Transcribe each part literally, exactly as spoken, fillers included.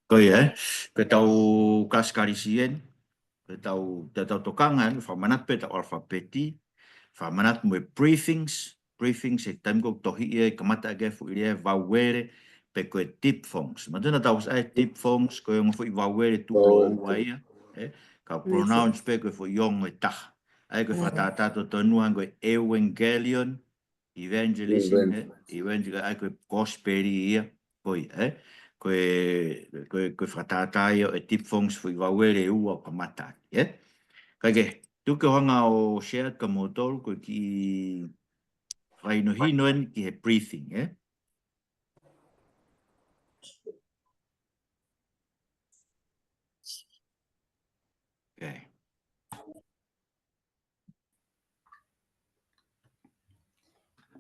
Ko ia, ē? Ko ʻetau kasi Kalisi eni, ko ʻetau, ko ʻetau tokanga eni, fakamanatu pē ʻetau alafapeti, fakamanatu mo e prefix, prefix he taimi ʻoku tohiʻi ai, kamata ʻaki e foʻi lea, vauele, pe ko e diphthongs. Manatuʻi naʻa tau ʻai diphthongs, ko e ongo foʻi vauele tuʻuloa ua ia, ē? Ka pronounce pē ko e foʻi ongo ʻe taha. ʻA ia ko e fakatātā totonu ʻa e ko e euangelion, evangelism, ē? Evangel-, ʻa ia ko e gospel ia, ko ia, ē? Ko e, ko e, ko e fakatātā ia ʻo e diphthongs foʻi vauele ʻe ua ʻoku kamata ʻaki, ē? Kae kehe, tuku ke u hanga ʻo share kia moutolu, ko e kiʻi fakahinohino eni ki he prefix, ē? Okay.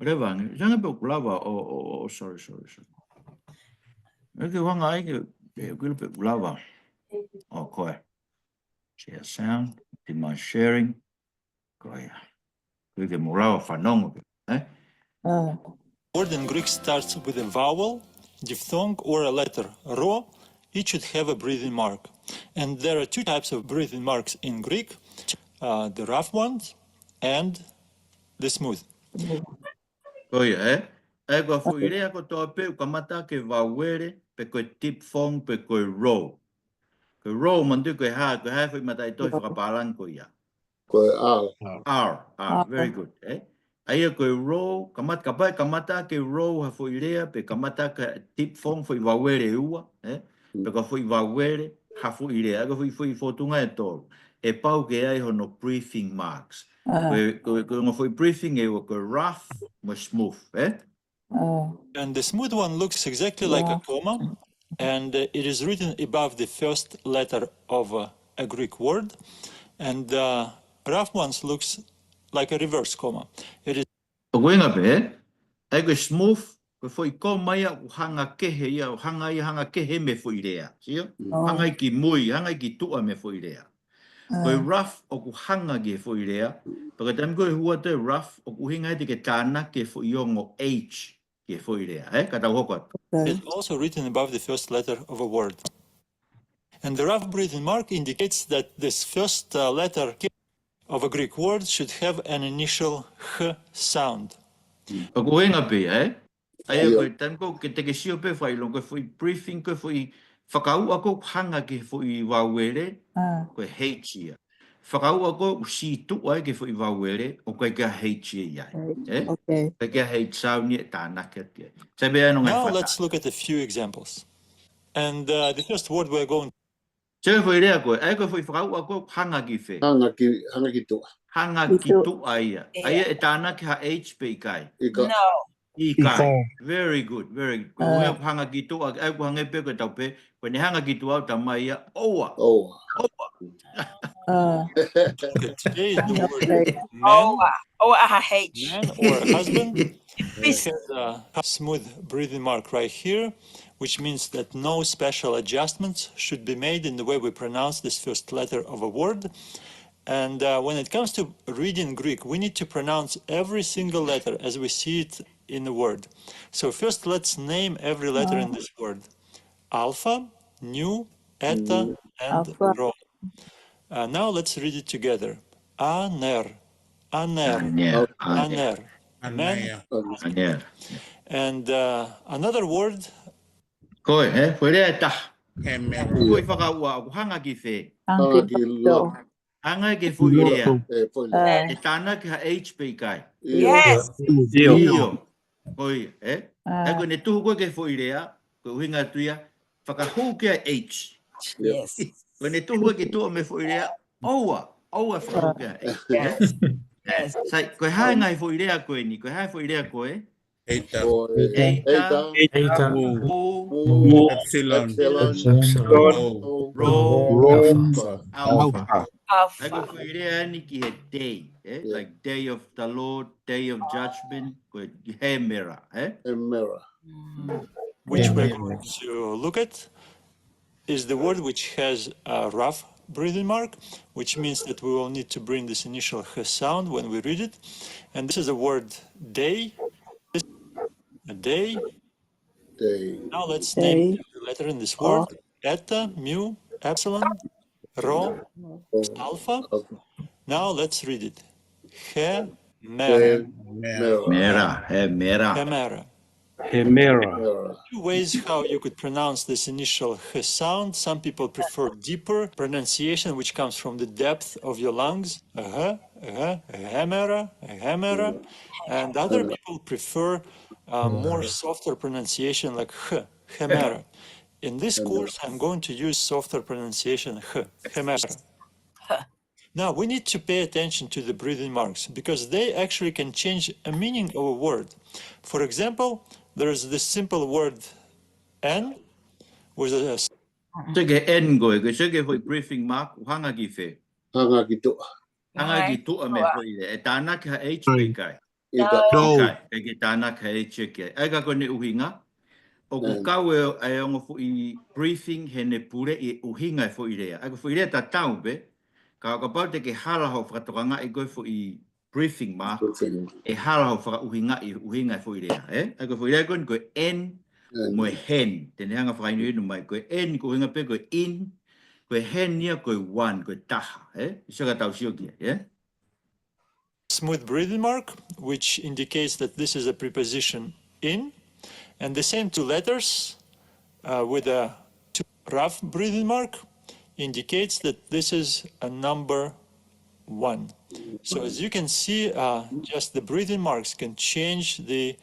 Leva ange, ʻoku ʻikai pē ʻoku lava, ʻo, ʻo, ʻo, sorry, sorry, sorry. ʻOku ʻikai ke u hanga ai ke, ke, ʻoku ʻikai pē ʻoku lava. ʻO, ko e. Share sound, minimize sharing. Ko ia. ʻOku ʻikai ke mou lava fanongo pē, ē? Word in Greek starts with a vowel, diphthong, or a letter, ro. It should have a breathing mark. And there are two types of breathing marks in Greek, uh, the rough ones and the smooth. Ko ia, ē? ʻA ia ko e foʻi lea kotoa pē ʻoku kamata ʻaki e vauele, pe ko e diphthong, pe ko e ro. Ko e ro, manatuʻi ko e hā, ko e hā e foʻi mataʻitohi fakapālangi ko ia. Ko e R. R, R, very good, ē? ʻA ia ko e ro, kamata, kapau ʻe kamata ʻaki e ro ha foʻi lea, pe kamata ʻaki e diphthong foʻi vauele ʻe ua, ē? Pe ko e foʻi vauele ha foʻi lea, ko e foʻi, foʻi fōtunga ʻe tolu. ʻE pau ke ʻi ai hono prefix marks. Ko e, ko e, ko e ongo foʻi prefix ʻe ua ko e rough mo e smooth, ē? And the smooth one looks exactly like a comma, and, uh, it is written above the first letter of, uh, a Greek word, and, uh, rough ones looks like a reverse comma. It is ʻOku ʻuhinga pē, ē? ʻA ia ko e smooth, ko e foʻi comma ia ʻoku hanga kehe ia, hanga ia, hanga kehe mei he foʻi lea. Sio? Hanga ia ki mui, hanga ia ki tuʻa mei he foʻi lea. Ko e rough ʻoku hanga ki he foʻi lea, pea ko e taimi ko ē ʻe hū atu e rough ʻoku ʻuhinga ia te ke tānaki e foʻi ongo H ki he foʻi lea, ē? Ka tau hoko atu. It's also written above the first letter of a word. And the rough breathing mark indicates that this first, uh, letter of a Greek word should have an initial H sound. ʻOku ʻuhinga pē, ē? ʻA ia ko e taimi ko ē ke te ke sio pē fai lon ko e foʻi prefix ko e foʻi fakauʻa ko ē ʻoku hanga ki he foʻi vauele, ko e H ia. Fakauʻa ko ē ʻoku sītuʻa ai ki he foʻi vauele, ʻoku ʻikai ke ʻi ai ha H ia ʻi ai. Ē? ʻIkai ke ʻi ai ha H sound ia ʻe tānaki atu ki ai. Sai pē ʻa e nonga fata. Now let's look at a few examples. And, uh, the first word we're going Sio ki he foʻi lea ko ē, ʻa ia ko e foʻi fakauʻa ko ē ʻoku hanga ki fē? Hanga ki, hanga ki tuʻa. Hanga ki tuʻa ia. ʻA ia ʻe tānaki ha H pe ʻikai? ʻIkai. No. ʻIkai. Very good, very good. Ko e ʻuhinga ʻoku hanga ki tuʻa, ʻa ia ʻoku hangē pē ko e tau pē, ko ʻene hanga ki tuʻa ʻoku talamai ia, ʻoua. ʻOua. ʻOua. Okay, today is the word man. ʻOua. ʻOua ʻa ha H. Man or husband. It has a smooth breathing mark right here, which means that no special adjustments should be made in the way we pronounce this first letter of a word. And, uh, when it comes to reading Greek, we need to pronounce every single letter as we see it in the word. So first, let's name every letter in this word. Alpha, nu, eta, and rho. Uh, now let's read it together. Aner, aner, aner. Aner. Amen. Aner. And, uh, another word. Ko e, ē? Foʻi lea ʻe taha. Amen. Ko e foʻi fakauʻa ʻoku hanga ki fē? Hanga ki loto. Hanga ki he foʻi lea. ʻE tānaki ha H pe ʻikai? Yes. ʻIo. Ko ia, ē? ʻA ia ko ʻene tuhu ko ē ki he foʻi lea, ko e ʻuhinga atu ia, fakahū ki ai e H. Yes. Ko ʻene tuhu ko ē ki tuʻa mei he foʻi lea, ʻoua, ʻoua fakahū ki ai e H. Yes. Sai, ko e hā e ngaahi foʻi lea ko eni, ko e hā e foʻi lea ko ē? Eta. Eta. Eta. Eta. Mu. Mu. Epsilon. Epsilon. Rho. Rho. Alpha. Alpha. ʻA ia ko e foʻi lea eni ki he day, ē? Like day of the Lord, day of judgment, ko e hemera, ē? Hemera. Which we're going to look at is the word which has a rough breathing mark, which means that we will need to bring this initial H sound when we read it. And this is the word day. A day. Day. Now let's name every letter in this word. Eta, mu, epsilon, rho, alpha. Now let's read it. He, mera. Mera, he mera. He mera. He mera. Two ways how you could pronounce this initial h sound. Some people prefer deeper pronunciation, which comes from the depth of your lungs. Uh-huh, uh-huh, he mera, he mera. And other people prefer uh, more softer pronunciation like h, he mera. In this course, I'm going to use softer pronunciation, h, he mera. Now, we need to pay attention to the breathing marks because they actually can change a meaning of a word. For example, there is this simple word N with a s- Sio ki he N ko ē, sio ki he foʻi breathing mark, ʻoku hanga ki fē? Hanga ki tuʻa. Hanga ki tuʻa mei he foʻi lea. ʻE tānaki ha H pe ʻikai? ʻIkai. ʻIkai, ʻikai ke tānaki ha H ia ki ai. ʻA ia ko ʻene ʻuhinga, ʻoku kau e, e ongo foʻi breathing heʻene puleʻi e ʻuhinga e foʻi lea. ʻA ia ko e foʻi lea tatau pē, ka ʻo kapau te ke hala hoʻo fakatokangaʻi ko e foʻi breathing mark, ʻe hala hoʻo fakaʻuhingaʻi ʻuhinga e foʻi lea, ē? ʻA ia ko e foʻi lea ko eni ko e N mo e hen, te ne hanga fakahinohino mai. Ko e N ko e ʻuhinga pē ko e in, ko e hen ia ko e one, ko e taha, ē? Sio ka tau sio ki ai, ē? Smooth breathing mark, which indicates that this is a preposition in, and the same two letters uh, with a two rough breathing mark indicates that this is a number one. So as you can see, uh, just the breathing marks can change the,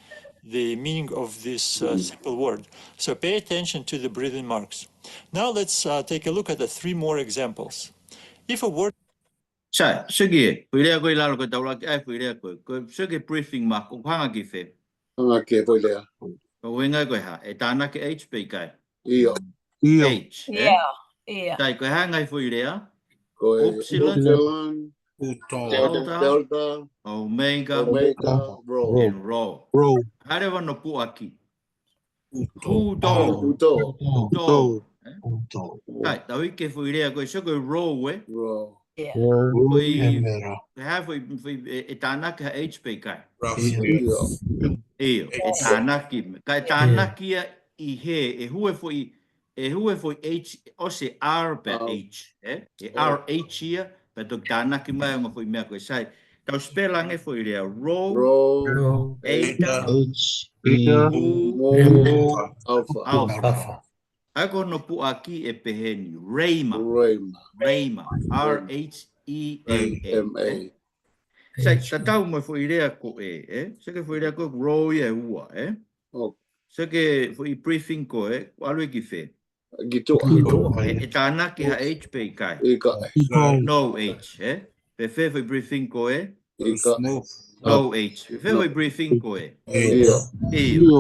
the meaning of this uh, simple word. So pay attention to the breathing marks. Now let's uh, take a look at the three more examples. If a word Sai, sio ki he foʻi lea ko ē ʻi lalo ko e taulaki ai foʻi lea ko ē. Ko e sio ki he breathing mark, ʻoku hanga ki fē? Hanga ki he foʻi lea. Ko e ʻuhinga ko e hā, ʻe tānaki H pe ʻikai? ʻIo. ʻIo. H, ē? ʻIo, ʻio. Sai, ko e hā e ngaahi foʻi lea? Ko e epsilon, epsilon, delta, delta, omega, omega, rho, and rho. Rho. Hā leva hono puʻaki? Hūtō. Hūtō. Hūtō. Hūtō. Ē? Hūtō. Sai, tau ʻai ki he foʻi lea ko ē, sio ko e rho ē. Rho. Rho. Foʻi, he mera. Ko e hā e foʻi, foʻi, ʻe, ʻe tānaki ha H pe ʻikai? Rough. ʻIo. ʻIo, ʻe tānaki. Ka ʻe tānaki ia ʻi hē, ʻe hū e foʻi, ʻe hū e foʻi H, ʻosi e R pe R. H, ē? ʻE R H ia, pea toki tānaki mai ongo foʻi meʻa ko ē. Sai, tau spell ange foʻi lea, rho, rho, eta, eta, eta, mu, mu, alpha. Alpha. Alpha. ʻA ia ko hono puʻaki ʻe pehē ni, rheuma. Rheuma. Rheuma. Rheuma. R H E A M A. M A. Sai, tatau mo e foʻi lea ko ē, ē? Sio ki he foʻi lea ko ē, rho ia ʻe ua, ē? ʻO. Sio ki he foʻi breathing ko ē, ʻalu ia ki fē? Ki tuʻa. Ki tuʻa. ʻE, ʻe tānaki ha H pe ʻikai? ʻIkai. ʻIkai. No H, ē? Pea fē foʻi breathing ko ē? ʻIkai. No H. Fē foʻi breathing ko ē? ʻIo. ʻIo, ʻio,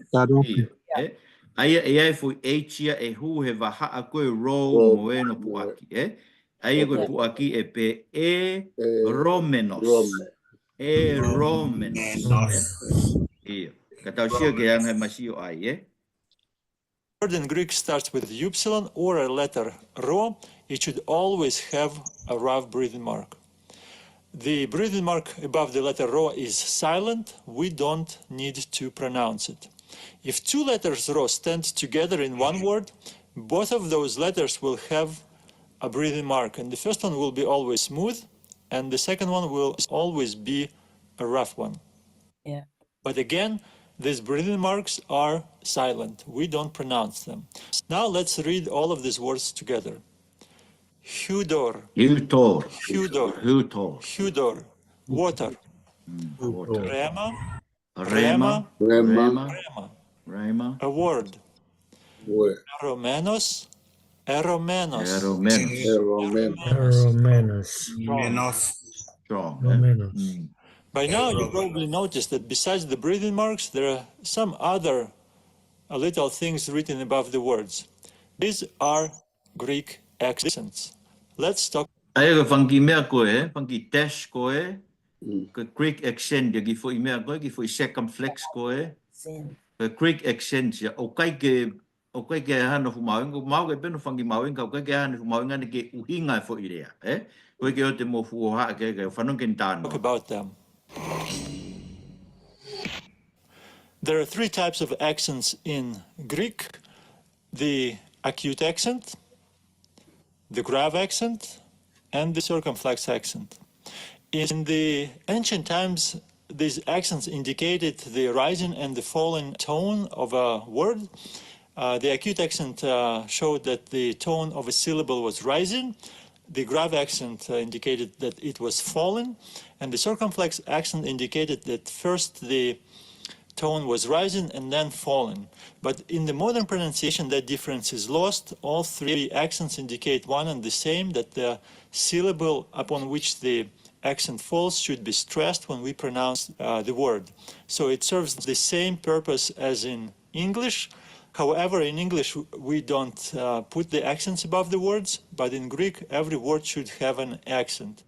ʻio, ē? ʻA ia, ʻe ʻi ai e foʻi H ia ʻe hū he vahaʻa ko ē rho mo ʻene puʻaki, ē? ʻA ia ko e puʻaki ʻe pehē ʻe rhomenos. Rhome. ʻE rhomenos, ē? ʻIo. Ka tau sio ki he anga e masiʻi ʻai, ē? Word in Greek starts with the upsilon or a letter rho, it should always have a rough breathing mark. The breathing mark above the letter rho is silent. We don't need to pronounce it. If two letters rho stand together in one word, both of those letters will have a breathing mark, and the first one will be always smooth, and the second one will always be a rough one. Yeah. But again, these breathing marks are silent. We don't pronounce them. Now let's read all of these words together. Hūtō. Hūtō. Hūtō. Hūtō. Hūtō. Water. Mm, water. Rheuma. Rheuma. Rheuma. Rheuma. Rheuma. A word. Word. Eromenos. Eromenos. Eromenos. Eromenos. Eromenos. Strong. Strong, eh? Eromenos. Mm. By now, you probably noticed that besides the breathing marks, there are some other, uh, little things written above the words. These are Greek accents. Let's talk. ʻA ia ko e fanga kiʻi meʻa ko ē, fanga kiʻi dash ko ē, ko e Greek accent, ia ki he foʻi meʻa ko ē, ki he foʻi circumflex ko ē. Ko e Greek accent ia, ʻoku ʻikai ke, ʻoku ʻikai ke ʻi ai hano fuʻu mahuʻinga, ʻoku mahuʻinga pē hono fanga kiʻi mahuʻinga, ka ʻoku ʻikai ke ʻi ai hano fuʻu mahuʻinga ʻene kei ʻuhinga e foʻi lea, ē? ʻOku ʻikai ke ʻoua te mou fuʻu hohaʻa ke, ke fanongo ki heʻene talanoa. Talk about them. There are three types of accents in Greek. the acute accent, the grave accent, and the circumflex accent. In the ancient times, these accents indicated the rising and the falling tone of a word. Uh, the acute accent, uh, showed that the tone of a syllable was rising. The grave accent, uh, indicated that it was falling. And the circumflex accent indicated that first the tone was rising and then falling. But in the modern pronunciation, that difference is lost. All three accents indicate one and the same, that the syllable upon which the accent falls should be stressed when we pronounce, uh, the word. So it serves the same purpose as in English. However, in English, w-, we don't, uh, put the accents above the words, but in Greek, every word should have an accent.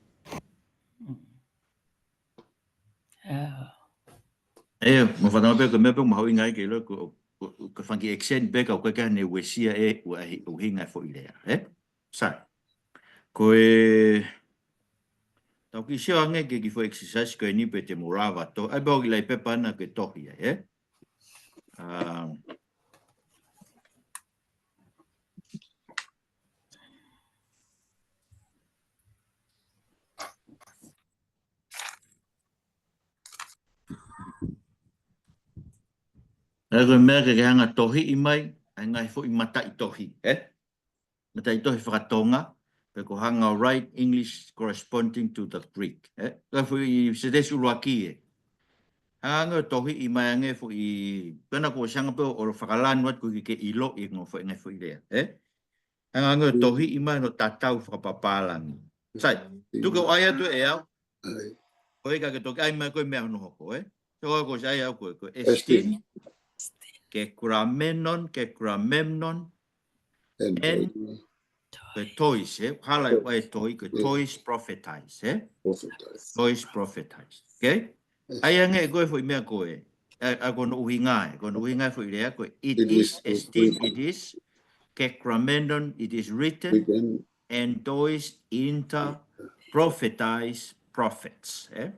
ʻE, mo fana pē ko e meʻa pē ʻoku mahuʻinga ai ke ʻilo ko, ko, ko e fanga kiʻi accent pē ka ʻoku ʻikai ke ne uesia e, ua e, ʻuhinga e foʻi lea, ē? Sai. Ko e, tau kiʻi sio ange ki he kiʻi foʻi exercise ko eni pea te mou lava tohi. ʻAi pau ki lai pepa na ke tohi ai, ē? Um, ʻA ia ko e meʻa ke ke hanga tohiʻi mai ʻa e ngaahi foʻi mataʻitohi, ē? Mataʻitohi fakatonga, pe ko e hanga ʻo write English corresponding to the Greek, ē? Ko e foʻi sētesi ʻuluaki, ē? Hanga ʻo tohiʻi mai ange foʻi, pena ko e sanga pē ʻo fakalanu atu ko e ke ʻiloʻi e ngaahi foʻi, ngaahi foʻi lea, ē? Hanga ange ʻo tohiʻi mai hono tatau fakapapālangi. Sai, tuku ke u ʻai atu ʻe au. ʻAi. Ko e ka ke toki ʻai mai ko e meʻa hono hoko, ē? So ko e sai au ko e, ko e esteem. Esteem. Ke gramenon, ke gramenon. And, and toi. Ko e tois, ē? Hala e, ko e toi, ko e tois prophetais, ē? Prophetais. Tois prophetais, okay? ʻAi ange ko e foʻi meʻa ko ē. ʻA, ʻa ko hono ʻuhinga ē. Ko hono ʻuhinga e foʻi lea ko ē. It is, esteem, it is. Ke gramenon, it is written. And tois inter prophetais prophets, ē?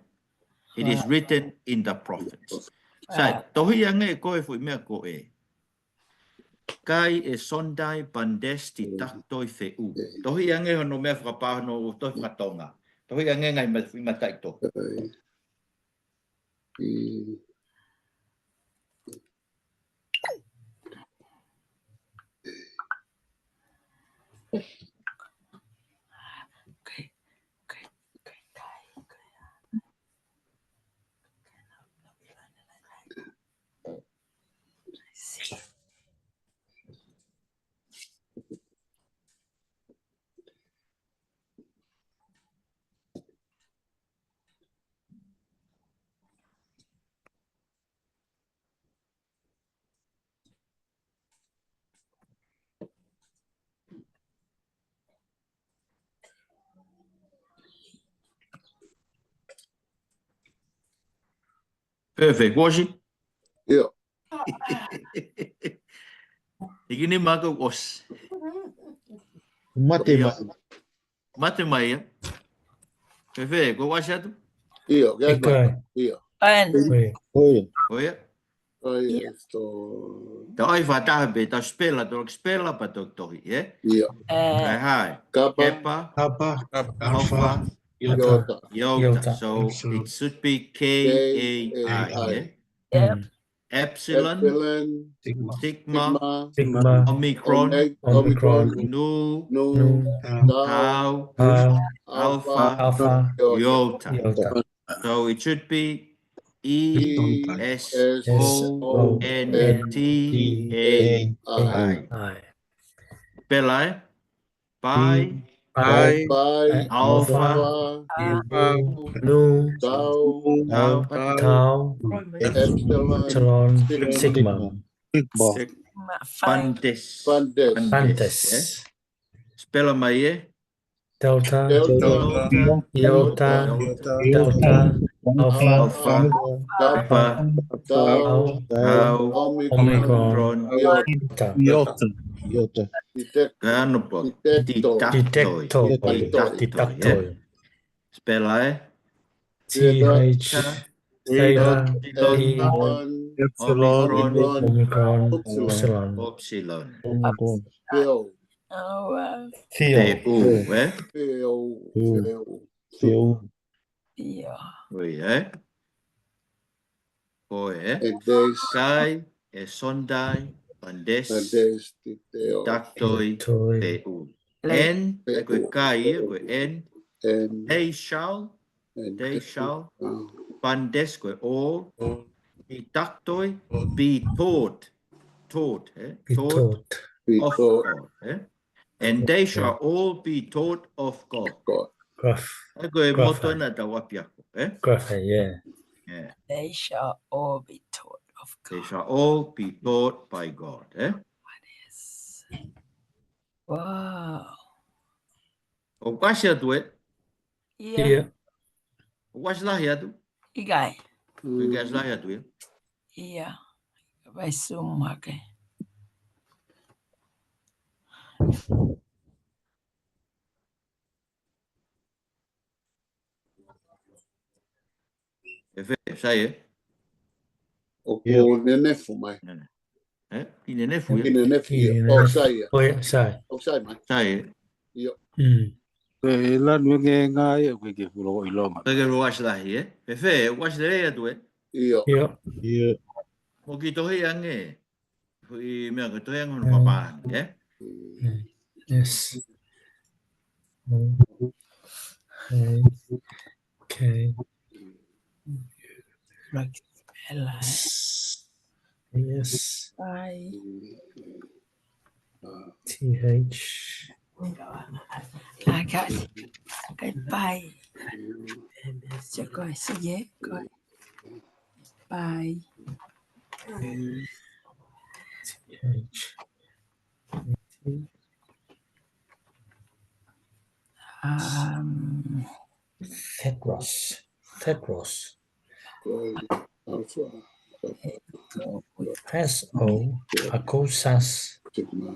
It is written in the prophets. Sai, tohi ange ko e foʻi meʻa ko ē. Kai e sondai pandes ti taktoi feʻu. Tohi ange hono meʻa fakapā hono tohi fakatonga. Tohi ange ngaahi ma-, foʻi mataʻitohi. Perfect. Kuo ʻosi? ʻIo. ʻIkai ke ne mako ʻosi. Mate mai. Mate mai, ē? Fēfē, kuo ʻosi atu? ʻIo, ke ʻIkai. ʻIo. ʻAi. ʻOi. ʻOi. ʻOi, ʻIo. ʻEsto. Tau ʻai fakataha pē, tau spela, tau spela pea tau tohi, ē? ʻIo. ʻAi, hai. Kapa. Kepa. Kapa. Alfa. Alfa. Iota. Iota. Iota. So, Epsilon. It should be K A I, K A I. Ē? Yep. Epsilon, Epsilon, Sigma, Sigma, Sigma, Omicron, Omec-, Omicron, Nu, Nu, Nu, Tau, Tau, Tau, Alpha, Alpha, Iota. Iota. So it should be E S O N T A I. Ai. Pela, ē? Pi, Pi, Pi, Alpha, Alpha, Alpha, Nu, Tau, Tau, Tau, Epsilon, Epsilon, Sigma. Sigma. Sigma. Fantes. Fantes. Fantes. Fantes, ē? Spela mai, ē? Delta, Delta, Iota, Iota, Delta, Alpha, Alpha, Kappa, Kappa, Tau, Tau, Tau, Omicron, Omicron, Iota. Iota. Iota. Iota. Kano po. Didactoi. Didactoi. Didactoi. Didactoi. Spela, ē? T H, Theta, Theta, Epsilon, Epsilon, Epsilon, Omicron, Omicron, Epsilon. Epsilon. Omicron. Theo, Oh, wow. Theo, Theou, eh? Theo, Theou. Theo, Theou. Yeah. Ui, eh? Ko e, eh? and there's, Kai, e Sondai, Pandes, and there's the Theo, Taktoi, Toi. Theou. En, e ko e Kai, e ko e en. and, They shall, and they shall. uh, Pandes ko e all. Ditaktoi, be taught. Taught, eh? Be Taught taught. be of taught God, eh? And they shall all be taught of God. God. Graph. E ko e Graph, moto eh? Na tau ʻapiako, eh? Graph, eh, yeah. Yeah. They shall all be taught of They God. Shall all be taught by God, eh? Yes. Wow. ʻOku ʻasi atu, eh? Yeah. Yeah. ʻOku ʻasi lahi atu. ʻIkai. ʻOku ʻasi lahi atu, eh? Yeah. Vai Zoom hake. E fē, sai, eh? ʻOku nenefu mai. Eh? Ki nenefu, eh? Ki nenefu, Ki ia. nenefu. Oh, sai, ia. Oh, yeah, sai. Oh, sai mai. Sai, eh? Ia. Mm. Ko e lanu e ngaahi, ʻoku ʻikai ke fuʻu loko ʻilo mai. Kai ke ʻoku ʻasi lahi, eh? E fē, ʻoku ʻasi lelei atu, eh? Ia. Yeah. Ia. Mo ki tohi ange. Hui mea ko tohi ange hono papālangi, eh? Mm. Yes. Mm. Okay. Okay. Like, ela. Yes. Bye. T H. Okay. Okay, bye. So go, so yeah, go. Bye. T H. Um, Thedros. Thedros. Alpha, Pas o akosas Sigma,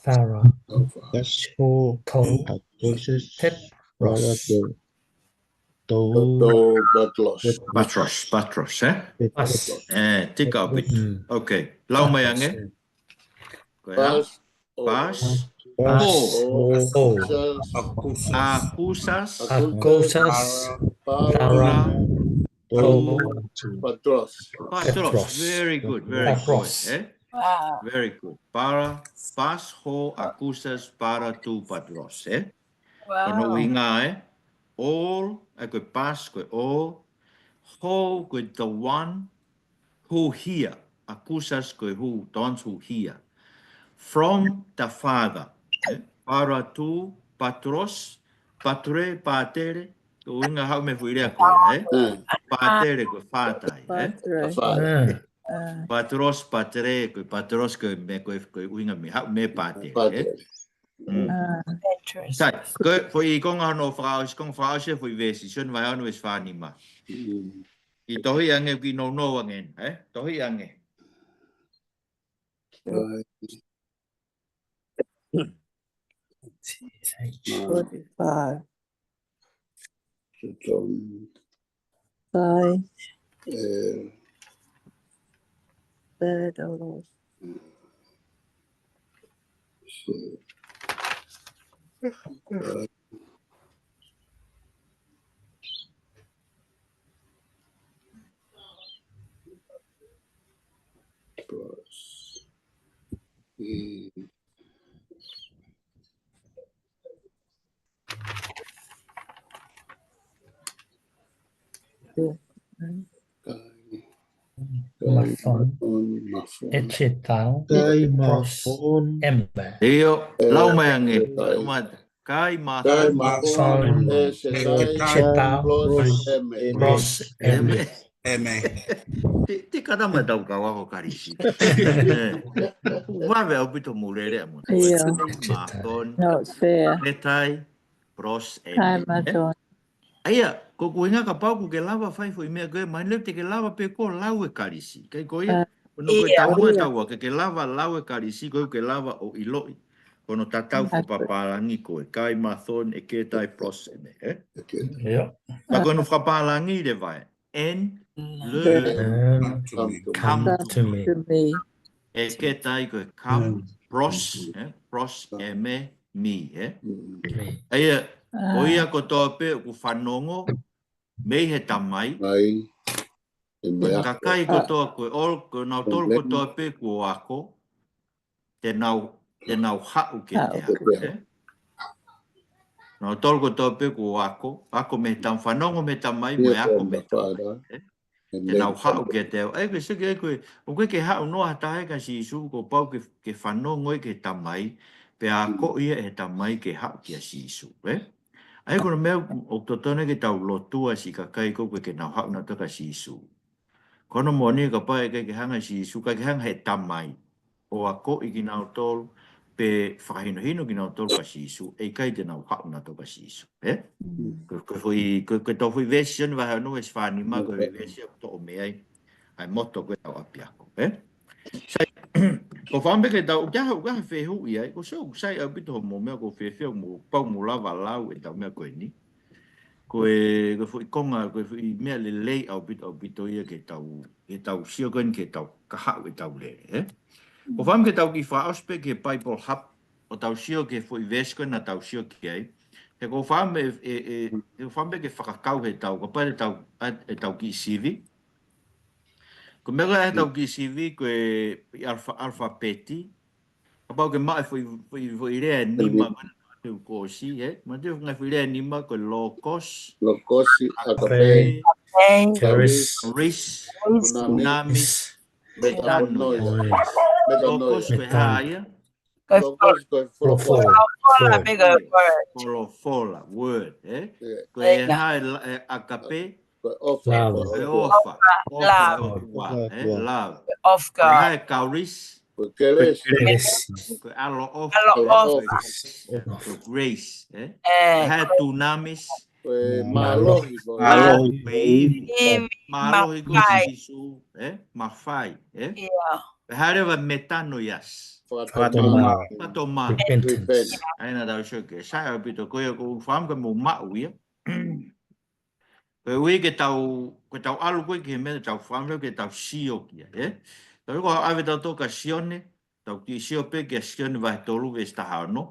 thara Alpha. That's all. to Entonces, Thedros. to Tau Patros. Patros, Patros, eh? Pas. Eh, tika ʻaupito. Mm. Okay. Lau mai ange. Ko e hā? Pas, o, Pas. Pas. O. O. Sas, Akosas. Akosas. Para, Thara. to To. Patros. Patros. Patros. Very good. Very good. Patros. Eh? Wow. Very good. Para, pas ho akosas para tu Patros, eh? Ko hono Wow. ʻuhinga, eh? All, eh, ko e pas, ko e all. Ho, ko e the one who hear. Akosas, ko e who, the ones who hear. From the Father. Eh? Para tu Patros, patre, pātere. Ko e ʻuhinga haʻu mei he foʻi lea ko ia, eh? Eh, Pātere, ko e father, eh? Patre. Fa, Ah, Ah, Patros, patre, ko e patros, ko e meʻa, ko e, ko e ʻuhinga meʻa, haʻu mei he pātere, eh? Pātere. Mm. ah. Interesting. Sai, ko e foʻi konga hono fakaʻosi, konga fakaʻosi e foʻi veesi, Sione vahe ono veesi fā nima. Mm. Ki tohi ange, ki nounou ange, eh? Tohi ange. Right. T H. Uh, Forty-five. Sodom, Sai, eh, Pedro. so, uh, plus, mm, Yeah. Kai, Mathon. Mathon, Mathon. Echetao. Kai Pros. Mathon. Eme. ʻIo, lau mai ange. Kai. Lau mai. Kai Kai Mathon. Mathon, Mathon. Echetao, Echetao. Pros, Eme. Pros. Eme. Eme. Te, te kata mai tau kau ako Kalisi. Eh. Vave ʻaupito mou lele mo. Ia. Mathon. No, it's fair. Echetao, Pros, Eme. Kai Mathon. ʻA ia, ko e ʻuhinga kapau ʻoku ke lava fai foʻi meʻa ko ē, mahino te ke lava pē ko e lau e Kalisi. Kai ko ia, Ah. ko hono ko e Ia. taumuʻa ʻetau ʻoku ke lava lau e Kalisi, ko ē ʻoku ke lava ʻo ʻiloʻi ko hono tatau fakapapālangi ko e Kai Mathon, Echetao, Pros, Eme, eh? Ia. Ka ko hono fakapālangi leva ē. and learn, come to me. Come to me. E ke tai ko e come, pros, eh? Pros, M E, me, eh? Ia, ko ia kotoa pē ʻoku fanongo mei he Tamai. Ko e kakai kotoa, ko e ʻo, ko nautolu kotoa pē kuo ako, te nau, te nau haʻu kiate au, eh? Nautolu kotoa pē kuo ako, ako mei he Tamai, fanongo mei he Tamai, mo e ako mei he Tamai, eh? Te nau haʻu kiate au. ʻA ia ko e sio ki ai ko e, ʻoku ʻikai ke haʻu noa ha taha ia kia Sīsū, kuo pau ke, ke fanongo ia ki he Tamai, pea akoʻi ia ʻe he Tamai ke haʻu kia Sīsū, eh? ʻA ia ko hono meʻa ʻoku totonu ke tau lotua siʻi kakai ko ē ke nau haʻu nautolu kia Sīsū. Ko hono moʻoni kapau ʻe ʻikai ke hanga ʻe Sīsū, ʻikai ke hanga ʻe he Tamai ʻo akoʻi kinautolu, pe fakahinohino kinautolu kia Sīsū, ʻe ʻikai te nau haʻu nautolu kia Sīsū, eh? Ko, ko e foʻi, ko, ko e tau foʻi veesi Sione vahe ono veesi fā nima, ko e veesi ia ʻoku toʻo mei ai ʻa e moto ko ē ʻetau ʻapiako, eh? Sai, ʻoku ou fakaʻamu pē ke tau, ʻoku ʻi ai ha, ʻoku ʻi ai ha fehuʻi ai, ʻoku ou sio ʻoku sai ʻaupito hoʻomou meʻa, ʻoku ou fiefia ʻoku mou, pau mou lava lau ʻetau meʻa ko eni. Ko e, ko e foʻi konga, ko e foʻi meʻa lelei ʻaupito, ʻaupito ia ke tau, ke tau sio ko eni ke tau kahaʻu ʻetau lele, eh? ʻOku ou fakaʻamu ke tau kiʻi fakaʻosi pē ki he Bible Hub, ʻo tau sio ki he foʻi veesi ko ē naʻa tau sio ki ai. He ʻoku ou fakaʻamu e, e, e, ʻoku ou fakaʻamu pē ke fakakau he tau, kapau te tau, ʻa, ʻetau kiʻi sivi. Ko e meʻa ko ē ʻetau kiʻi sivi, ko e ʻi alfa-, alfapeti. Kapau ke maʻu e foʻi, foʻi, foʻi lea ʻe nima, ko ena te u kosi, eh? Maʻu e foʻi lea ʻe nima, ko e logos, logos, agape, agape, charis, charis, dunamis, dunamis, metanoia. Metanoia. Logos ko e hā ia? Logos ko e folofola. Folofola, pe ko e word. Folofola, word, eh? Ko e hā e la-, e agape? Ko e ʻofa. Love. Ko e ʻofa. ʻOfa, love. ʻOfa, eh? Love. Of God. Ko e hā e charis? Ko e kelesi. Kelesi. Ko e ʻaloʻofa. ʻAloʻofa. Ko e grace, eh? Ko e hā e dunamis? Ko e mālohi, ko e mālohi. Mālohi. Mālohi ko Sīsū, eh? Mafai, eh? Ko e hā leva metanoias? Fakatomala. Fakatomala. Repentance. ʻA ia naʻa tau sio ki ai. Sai ʻaupito ko ia ʻoku ou fakaʻamu ke mou maʻu ia. Ko e ʻuhi ke tau, ko e tau ʻalu ko ē ki he meʻa tau fakaʻamu ke tau sio ki ai, eh? Tau ko ʻave tautolu kia Sione, tau kiʻi sio pē kia Sione vahe tolu veesi taha ono.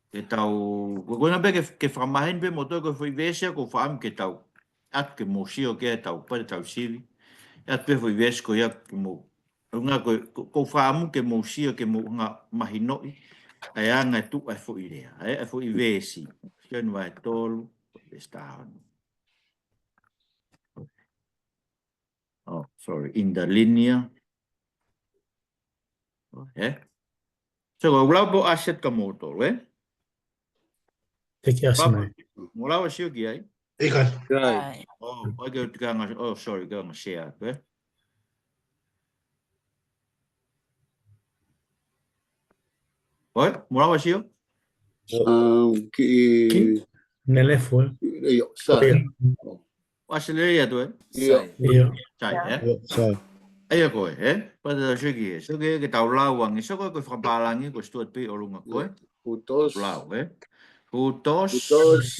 Ke tau, ko e konga pē ke, ke fakamaheni pē moutolu ko e foʻi veesi ʻoku ou fakaʻamu ke tau, ʻatu ke mou sio ki ai tau, pea tau sivi. ʻAtu pē foʻi veesi ko ia ke mou, ʻuhinga ko, ko, ʻoku ou fakaʻamu ke mou sio ke mou hanga mahinoʻi ʻa e anga e tuʻu ʻa e foʻi lea, ʻa e, ʻa e foʻi veesi. Sione vahe tolu, veesi taha ono. Oh, sorry, in the linear. Eh? So, ʻoku ou lau pē ʻo ʻasi atu kia moutolu, eh? Te ke ʻasi mai. Mou lava ʻo sio ki ai? ʻIkai. ʻIkai. Oh, ʻoku ʻikai ke u tika nga, oh, sorry, ka nga share, eh? ʻOi, mou lava ʻo sio? Um, kiʻi, kiʻi ne lefu, eh? ʻIo, sai. ʻIo. ʻO ʻasi lelei atu, eh? ʻIo. ʻIo. Sai, eh? ʻIo, sai. ʻA ia ko ē, eh? Pea te tau sio ki ai, sio ki ai ke tau lau ange, sio ko ē ko e fakapālangi, ko e Stuart P. ʻo ʻolunga ko ē. Hutos. Lau, eh? Hutos. Hutos.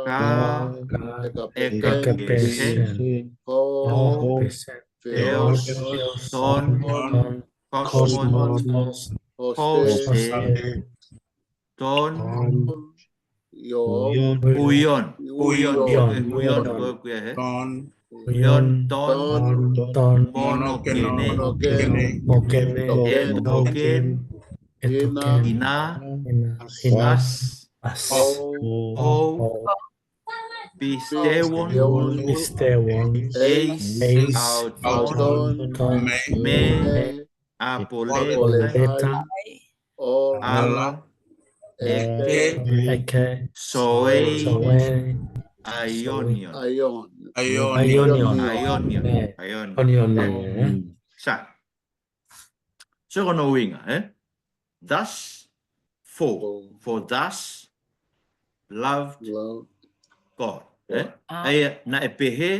Ka. Ka. Ekapesen. Ekapesen. Ho. Ho. Theos. Theos. Ton. Ton. Kosmos. Kosmos. Hostes. Hostes. Ton. Ton. Huion. Huion. Huion. Huion. Huion. Huion. Ko e, ko e, eh? Ton. Huion. Ton. Ton. Ton. Monokene. Monokene. Monokene. Etoken. Etoken. Ina. Ina. Ina. Inas. As. As. Ho. Ho. Ho. Pisteuon. Pisteuon. Eis. Eis. Auton. Auton. Me. Me. Apoleta. Apoleta. Ala. Eke. Eke. Soei. Soei. Aionion. Aion. Aionion. Aionion. Aionion. Aionion. Aionion. Sa. So ko hono ʻuhinga, eh? Thus, for, for thus loved God, eh? ʻA ia naʻe pehē,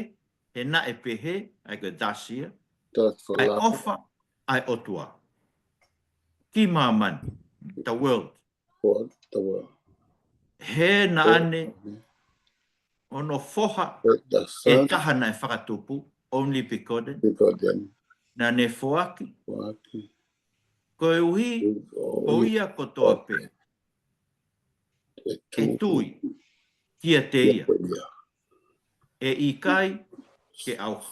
he naʻe pehē, ʻa ia ko e thus ia, ʻa e ʻofa ʻa e ʻOtua ki māmani, the world. He naʻa ne hono foha ʻe taha naʻe fakatupu, only begotten, naʻa ne foaki, koeʻuhi ko ia kotoa pē ʻe tui kiate ia, ʻe ʻikai ke ʻauha,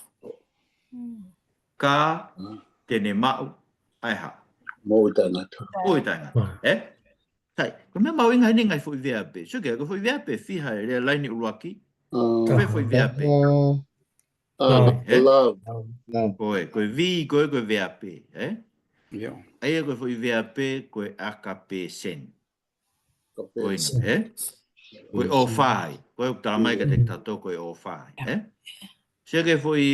ka te ne maʻu ʻa e hā? Moʻui taʻengata. Moʻui taʻengata. Ē? Sai, ko e meʻa mahuʻinga heni ngaahi foʻi veape. Sio ki he, ko e foʻi veape ʻe fiha ʻi he laine ʻuluaki. Ko e foʻi veape. Ē? Ko e, ko e V, ko e, ko e veape, ē? ʻA ia ko e foʻi veape, ko e agape sen. Ko e, ē? Ko e ʻofa ai. Ko e ʻoku tala mai kiate kitautolu ko e ʻofa ai, ē? Sio ki he foʻi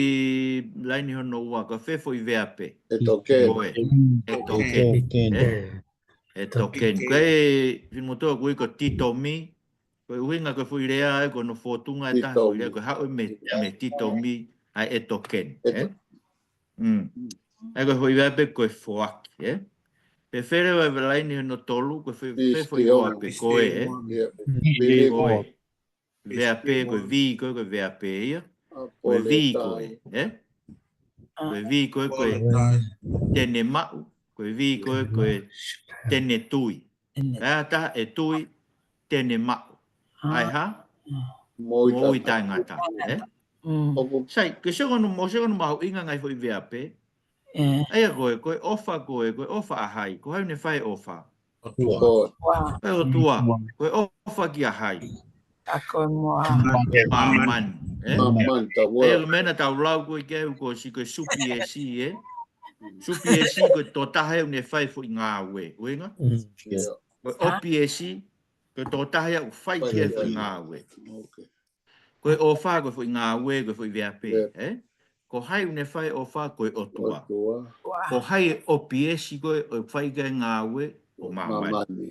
laine hono ua, ko e fē foʻi veape? Etoken. Ko e, etoken. Ē? Etoken. Ko e, fino motoa ko e ko titomi, ko e ʻuhinga ko e foʻi lea ai, ko hono fōtunga ʻe taha foʻi lea, ko e haʻu mei, mei titomi, ʻa e etoken, ē? ʻA ia ko e foʻi veape ko e foaki, ē? Pea fē leva e laine hono tolu, ko e foʻi, fē foʻi veape ko e, ē? Ko e veape, ko e V, ko e, ko e veape ia. Ko e V ko e, ē? Ko e V ko e, ko e te ne maʻu. Ko e V ko e, ko e te ne tui. ʻA ia ʻe tui, te ne maʻu. ʻA e hā? Moʻui taʻengata, ē? Sai, ke sio ki hono, mo sio ki hono mahuʻinga ngaahi foʻi veape. ʻA ia ko e, ko e ʻofa ko e, ko e ʻofa ʻa hai, ko hai ʻoku ne fai ʻofa? ʻOtua. Ko e ʻOtua. Ko e ʻofa kia hai? Māmani, ē? ʻA ia ko e meʻa naʻa tau lau ko e ke u ko si ko e supiesi, ē? Supiesi ko e tokotaha ʻoku ne fai foʻi ngāue, ʻuhinga? Ko e ʻopiesi, ko e tokotaha ʻoku fai ki ai foʻi ngāue. Ko e ʻofa, ko e foʻi ngāue, ko e foʻi veape, ē? Ko hai ʻoku ne fai ʻofa? Ko e ʻOtua. Ko hai e ʻopiesi ko e ʻoku fai ki ai ngāue? Ko māmani.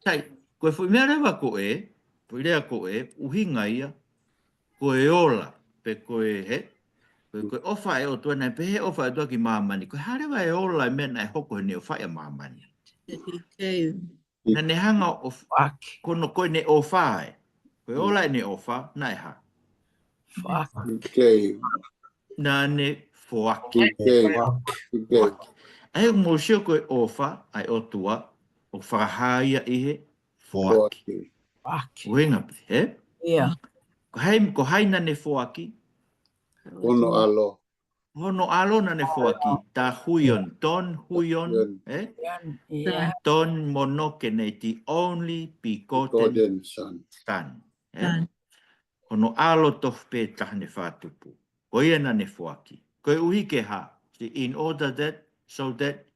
Sai, ko e foʻi meʻa leva ko e, foʻi lea ko e, ʻuhinga ia, ko e ola, pe ko e hē, ko e, ko e ʻofa ʻa e ʻOtua, naʻe pehē ʻofa ʻa e ʻOtua ki māmani, ko e hā leva e ola e meʻa naʻe hoko heʻene ʻofa ʻia māmani? Naʻa ne hanga ʻo f-, ko hono ko ʻene ʻofa ē. Ko e ola ʻene ʻofa, naʻe hā? Naʻa ne foaki. ʻA ia ʻoku mou sio ko e ʻofa ʻa e ʻOtua, ʻoku fakahā ia ʻi he foaki. ʻUhinga pē, ē? Ko hai, ko hai naʻa ne foaki? Hono ʻAlo. Hono ʻAlo naʻa ne foaki, ta huion, ton huion, ē? Ton monogenes, the only begotten Son. Ē? Hono ʻAlo tofu pē taha naʻe fakatupu. Ko ia naʻa ne foaki. Koeʻuhi ke hā? See, in order that, so that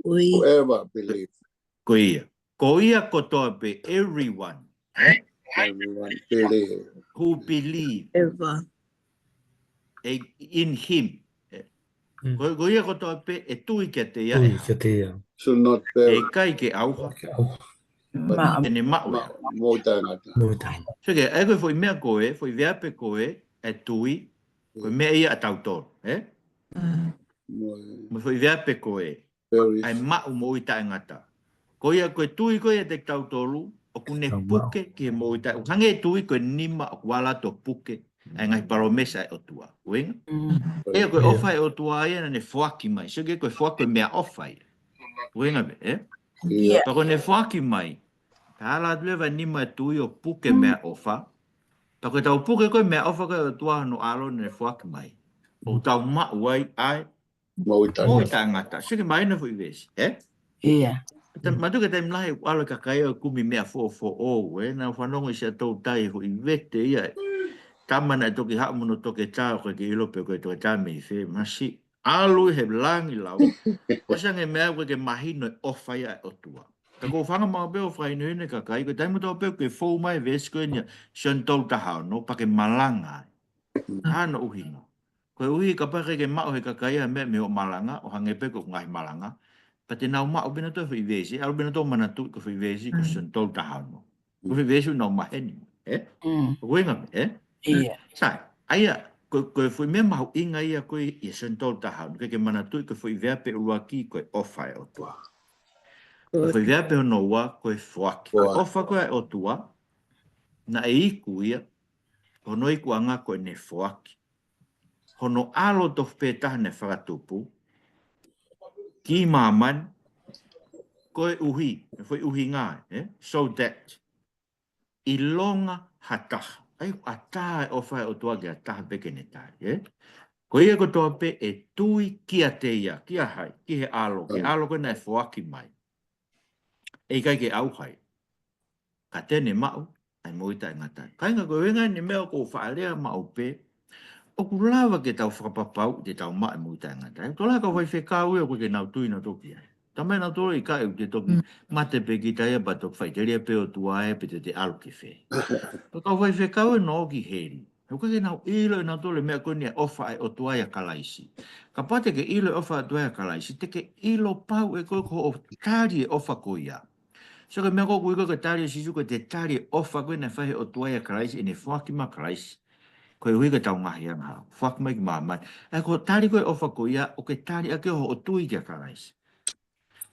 whoever believe. Ko ia. Ko ia kotoa pē, everyone. Ē? Everyone believe. Who believe. Ever. In him. Ē? Ko, ko ia kotoa pē ʻe tui kiate ia. Tui kiate ia. Should not perish. ʻE ʻikai ke ʻauha. ʻIkai ke ʻauha. But te ne maʻu. Moʻui taʻengata. Moʻui taʻengata. So ke, ʻa ia ko e foʻi meʻa ko e, foʻi veape ko e, ʻa e tui, ko e meʻa ia ʻa tautolu, ē? Mo e foʻi veape ko e, ʻa e maʻu moʻui taʻengata. Ko ia ko e tui ko ia ʻiate kitautolu, ʻoku ne puke ki he moʻui taʻe-, ʻoku hangē e tui ko e nima ʻoku ala atu ʻo puke ʻa e ngaahi palōmesi ʻa e ʻOtua. ʻUhinga? ʻA ia ko e ʻofa ʻa e ʻOtua ia naʻa ne foaki mai. Sio ki he ko e foaki ko e meʻaʻofa ia. ʻUhinga pē, ē? Pea ko ʻene foaki mai, ka ala atu leva e nima e tui ʻo puke meʻaʻofa. Pea ko ʻetau puke ko e meʻaʻofa ko e ʻOtua hono ʻAlo naʻa ne foaki mai, ʻoku tau maʻu ai ʻa e moʻui taʻengata. Sio ki he māhina foʻi veesi, ē? Mātuʻaki taimi lahi ʻoku ʻalu e kakai ʻo kumi meʻa foʻofoʻou, ē? Naʻa ku fanongo ʻi Siaʻatoutai foʻi vete ia. Tama naʻe toki haʻu mo hono toketā, ʻoku ʻikai ke ʻilo pe ko e toketā mei fē, masi. ʻAlu he langi lau. ʻOsi ange meʻa ʻoku ʻikai ke mahino e ʻofa ia ʻa e ʻOtua. Ka ʻoku ou fanga maʻu pē ʻo fakahinohino e kakai, ko e taimi kotoa pē ʻoku ke fou mai veesi ko eni ʻa Sione tolu taha ono, pea ke malanga ai. Hano ʻuhinga. Koeʻuhi kapau ʻoku ʻikai ke maʻu he kakai ha meʻa mei hoʻo malanga, ʻo hangē pē ko e ngaahi malanga. Pea te nau maʻu pē nautolu e foʻi veesi, ʻalu pē nautolu ʻo manatuʻi ko e foʻi veesi ko Sione tolu taha ono. Ko e foʻi veesi ʻoku nau maheni, ē? ʻUhinga, ē? Sai, ʻa ia, ko, ko e foʻi meʻa mahuʻinga ia ko e ʻia Sione tolu taha ono, ke ke manatuʻi ko e foʻi veape ʻuluaki ko e ʻofa ʻa e ʻOtua. Ko e foʻi veape hono ua ko e foaki. Ko e ʻofa ko ē ʻa e ʻOtua, naʻe iku ia, hono ikuʻanga ko ʻene foaki hono ʻAlo tofu pē taha naʻe fakatupu ki māmani, koeʻuhi, foʻi ʻuhinga, ē? So that, ʻilonga ha taha. ʻAi, ʻatā e ʻofa ʻa e ʻOtua ki ha taha pē ke ne tali, ē? Ko ia kotoa pē ʻe tui kiate ia, kia hai, ki he ʻAlo, ki he ʻAlo ko ē naʻe foaki mai, ʻe ʻikai ke ʻauha ia, ka te ne maʻu ʻa e moʻui taʻengata. Kāinga, ko e ʻuhinga eni e meʻa ʻoku ou faʻa lea maʻu pē, ʻoku lava ke tau fakapapauʻi te tau maʻu e moʻui taʻengata. Ko e tokotaha kau faifekau ia ʻoku ʻikai ke nau tui nautolu ki ai. Talamai ʻe nautolu ʻe ʻikai, te toki mate pē kita ia pea toki faʻiteliha pē ʻOtua ē pe te te ʻalu ki fē. Ko e kau faifekau ē nō ki heli. He ʻoku ʻikai ke nau ʻilo ʻe nautolu e meʻa ko eni e ʻofa ʻa e ʻOtua ʻia Kalaisi. Kapau te ke ʻilo e ʻofa ʻa e ʻOtua ʻia Kalaisi, te ke ʻilo pau ʻe koe ko hoʻo tali e ʻofa ko ia. So ko e meʻa ko ē ʻoku ui ko ē ko e tali ʻe Sīsū, ko e tali e ʻofa ko ē naʻe fai ʻe he ʻOtua ʻia Kalaisi, ʻene foaki mai ʻa Kalaisi. Koeʻuhi ko ʻetau ngaahi angahala. Foaki mai ki māmani. ʻA ia ko e tali ko ē e ʻofa ko ia, ʻoku ke tali ʻaki hoʻo tui kia Kalaisi.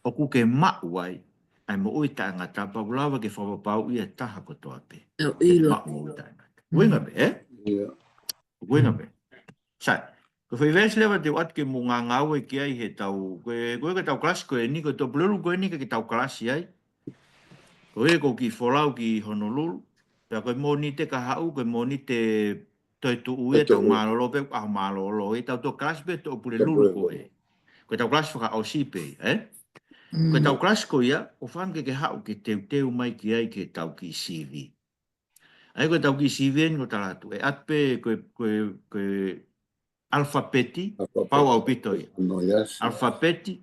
ʻOku ke maʻu ai ʻa e moʻui taʻengata pea ʻoku lava ke fakapapauʻi ʻe he taha kotoa pē. ʻIo, ʻilo. Maʻu moʻui taʻengata. ʻUhinga pē, ē? ʻIo. ʻUhinga pē. Sai, ko e foʻi veesi leva te u ʻoatu ke mou ngāngāue ki ai heʻetau, ko e, ko e, ko ʻetau kalasi ko eni, ko e Tuʻapulelulu ko eni ke, ke tau kalasi ai. Ko e, ko e kiʻi folau ki Honolulu, pea ko e Mōnite ka haʻu, ko e Mōnite toetuʻu ia, tau mālōlō pē, ʻaho mālōlō, ʻetau toki kalasi pē Tuʻapulelulu ko ē. Ko ʻetau kalasi fakaʻosi pē, ē? Ko ʻetau kalasi ko ia, ʻoku ou fakaʻamu ke ke haʻu ke teuteu mai ki ai ke tau kiʻi sivi. ʻA ia ko ʻetau kiʻi sivi eni ko e tala atu. ʻE ʻoatu pē ko e, ko e, ko e ʻalafapeti, pau ʻaupito ia. ʻAlafapeti,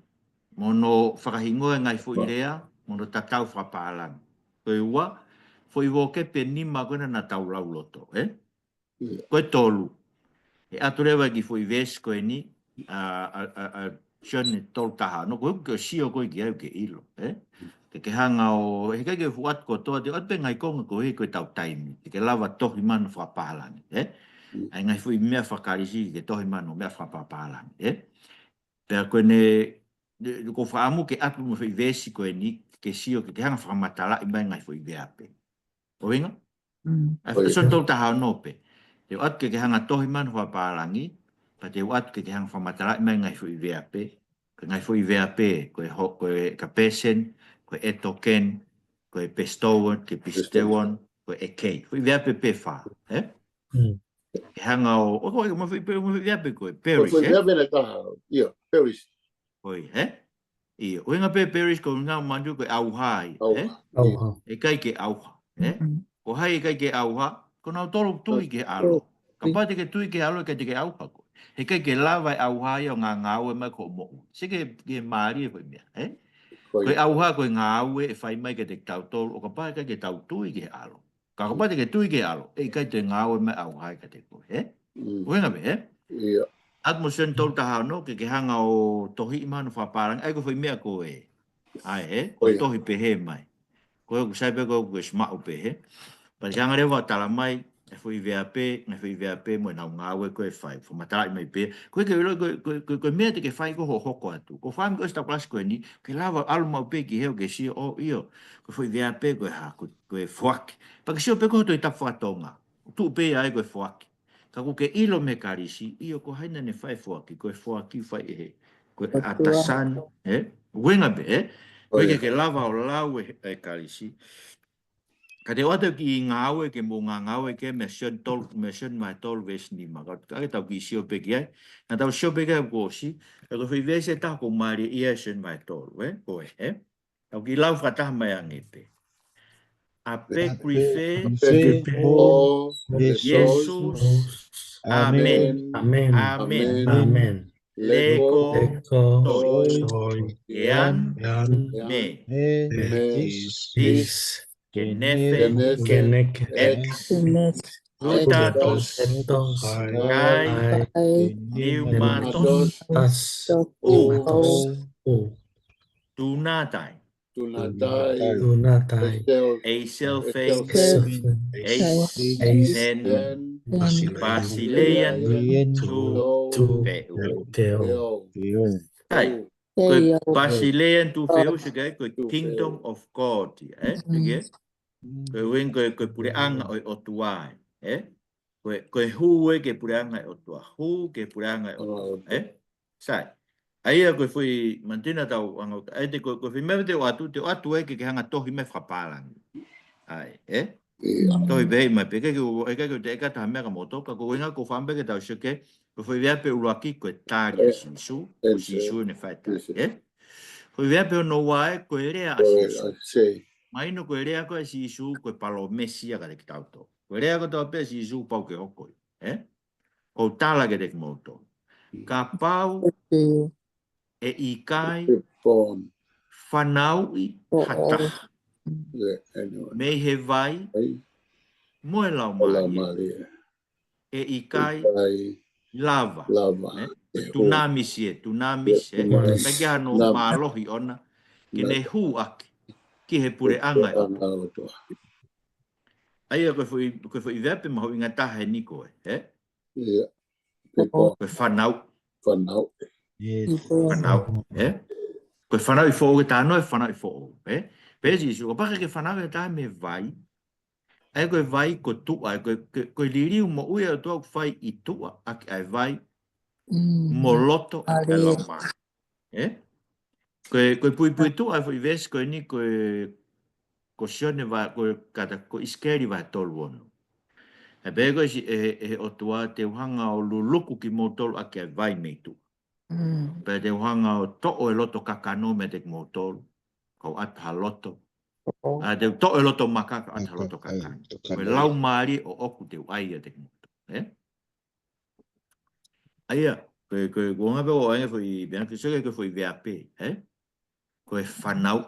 mo hono fakahingoa e ngaahi foʻi lea, mo hono tatau fakapālangi. Ko e ua, foʻi vōkepi ʻe nima ko ena naʻa tau lau loto, ē? Ko e tolu. ʻE ʻoatu leva e kiʻi foʻi veesi ko eni, ʻa, ʻa, ʻa, ʻa Sione tolu taha ono, ko e ʻoku ke sio ko ē ki ai ʻoku ke ʻilo, ē? Ke ke hanga ʻo, he ʻikai ke fuʻu ʻoatu kotoa, te u ʻoatu pē ngaahi konga koeʻuhi ko ʻetau taimi, ke ke lava tohi mai hono fakapālangi, ē? ʻA e ngaahi foʻi meʻa faka-Kalisi, ke tohi mai hono meʻa fakapālangi, ē? Pea ko eni, ʻoku ou fakaʻamu ke ʻoatu mo e foʻi veesi ko eni, ke sio, ke ke hanga fakamatalaʻi mai ngaahi foʻi veape. ʻUhinga? ʻA, Sione tolu taha ono pē. Te u ʻoatu ke ke hanga tohi mai hono fakapālangi, pea te u ʻoatu ke ke hanga fakamatalaʻi mai ngaahi foʻi veape, ko e ngaahi foʻi veape, ko e ho-, ko e ekapesen, ko e etoken, ko e pistoon, ko e pisteon, ko e ekei. Foʻi veape pē fā, ē? Ke hanga ʻo, ʻo, ko e, mo e foʻi pe-, mo e foʻi veape ko e perish, ē? Foʻi veape ʻe taha, ʻio, perish. ʻIo, ē? ʻIo, ʻuhinga pē perish ko e ʻuhinga manatu ko e ʻauha ia, ē? ʻAuha. ʻIkai ke ʻauha, ē? Ko hai ʻikai ke ʻauha, ko nautolu tui ki he ʻAlo. Kapau te ke tui ki he ʻAlo, ʻikai te ke ʻauha koe. He ʻikai ke lava e ʻauha ia ʻo ngāngāue mai ki hoʻo moʻui. Sio ki he, ki he mālie e foʻi meʻa, ē? Ko e ʻauha ko e ngāue ʻe fai mai kiate kitautolu, ʻo kapau ʻikai ke tau tui ki he ʻAlo. Ka kapau te ke tui ki he ʻAlo, ʻe ʻikai te ngāue mai e ʻauha ia kiate koe, ē? ʻUhinga pē, ē? ʻIo. ʻOatu mo Sione tolu taha ono, ke ke hanga ʻo tohiʻi mai hono fakapālangi, ʻa ia ko e foʻi meʻa ko ē. ʻA ia, ē? Ko e tohi pehē mai. Ko e ʻoku sai pē ko e ʻoku ke ʻosi maʻu pē, ē? Pea te ke hanga leva ʻo talamai e foʻi veape, ngaahi foʻi veape mo ʻenau ngāue ko ē ʻe fai. Fakamatalaʻi mai pē. Ko e ke ʻilo, ko, ko, ko, ko e meʻa te ke fai ko hoʻo hoko atu. ʻOku ou fakaʻamu ke ʻosi ʻetau kalasi ko eni, ke lava ʻalu maʻu pē ki hē ʻo ke sio, ʻo ʻio, ko e foʻi veape ko e hā, ko, ko e foaki. Pea ke sio pē ko e Tohi Tapu faka-Tonga. Tuʻu pē ai ko e foaki. Ka ʻoku ke ʻilo mei he Kalisi, ʻio ko hai naʻa ne fai e foaki, ko e foaki fai ʻe he, ko e ʻOtua. ʻAtasan, ē? ʻUhinga pē, ē? Ko e ke, ke lava ʻo lau e, e Kalisi. Ka te u ʻoatu e kiʻi ngāue ke mou ngāngāue ki ai mei Sione tolu, mei Sione vahe tolu veesi nima. Ka, ka ke tau kiʻi sio pē ki ai. Naʻa tau sio pē ki ai kuo ʻosi. Ka ko e foʻi veesi ʻe taha ʻoku mālie ia ʻi Sione vahe tolu, ē? Ko e, ē? Tau kiʻi lau fakataha mai angē pē. Apokrife, Apokrife, Iesus, Amen. Amen. Amen. Amen. Lego, Lego, toi, toi, ean, ean, me, me, tis, tis, kenefo, kenefo, ex, ex, utatos, utatos, kai, kai, kai, pneumatos, pneumatos, utos, utos, u. Do not die. Do not die. Do not die. A self-, a self-, a self-, a self-, amen, amen, Basilean, Basilean, tu, tu, feu, feu, feu. Hai. Ko e Basilean tu feu, se kai, ko e Kingdom of God, ē? Mm. Ke? Ko e ʻuhinga ko e, ko e puleʻanga ʻo e ʻOtua ē. Ē? Ko e, ko e hū ē ki he puleʻanga ʻo e ʻOtua. Hū ki he puleʻanga ʻo e ʻOtua. Ē? Sai. ʻA ia ko e foʻi manatu ʻena tau anga, ʻa ia te ko, ko e foʻi meʻa te u ʻoatu, te u ʻoatu ē ke ke hanga tohi mai fakapālangi. ʻA ia, ē? Tohi pē mai pē ke ke, ʻikai ke u toe ʻeke atu ha meʻa kia moutolu, ka ko e ʻuhinga ko e fakaʻamu pē ke tau sio ki he, ko e foʻi veape ʻuluaki ko e tali ʻa Sīsū, ko Sīsū ʻene fai e tali, ē? Foʻi veape hono ua ē, ko e lea ʻa Sīsū. Mahino ko e lea ko ē ʻa Sīsū, ko e palōmesi ia kiate kitautolu. Ko e lea kotoa pē ʻa Sīsū pau ke hoko ia, ē? ʻOku ou tala kiate kimoutolu. Kapau ʻe ʻikai fanauʻi ha taha mei he vai mo e Laumālie, ʻe ʻikai lava. Ē? Dunamis ē, dunamis ē. ʻIkai ke ʻi ai hano mālohi ʻona ke ne hū ʻaki ki he puleʻanga ʻo e ʻOtua. ʻA ia ko e foʻi, ko e foʻi veape mahuʻinga taha eni ko ē, ē? Ko e fanau. Fanau. Fanau, ē? Ko e fanauʻi foʻou, ke talanoa e fanauʻi foʻou, ē? Pehē ʻe Sīsū, kapau ʻe ʻikai ke fanauʻi ha taha mei he vai, ʻa ia ko e vai ko tuʻa, ko e, ko e, ko e liliu moʻui ʻa e ʻOtua ʻoku fai ʻi tuʻa ʻaki ʻa e vai mo loto ʻaki ʻa e Laumālie. Ē? Ko e, ko e puipuituʻa e foʻi veesi ko eni ko e, ko Sione vahe, ko e kātaki, ko ʻIsikeli vahe tolu ono. ʻE pehē ko ē ʻe he, ʻe he ʻOtua, te u hanga ʻo luluku kimoutolu ʻaki ʻa e vai mei tuʻa. Pea te u hanga ʻo toʻo e loto kakano meiate kimoutolu, kau ʻatu ha loto. ʻA, te u toʻo e loto maka, kau ʻatu ha loto kakano. Ko e Laumālie ʻoʻoku te u ʻai ʻiate kimoutolu. Ē? ʻA ia, ko e, ko e, ko e ʻuhinga pē ʻoku ou ʻai e foʻi, meʻa ke sio ki he foʻi veape, ē? Ko e fanau,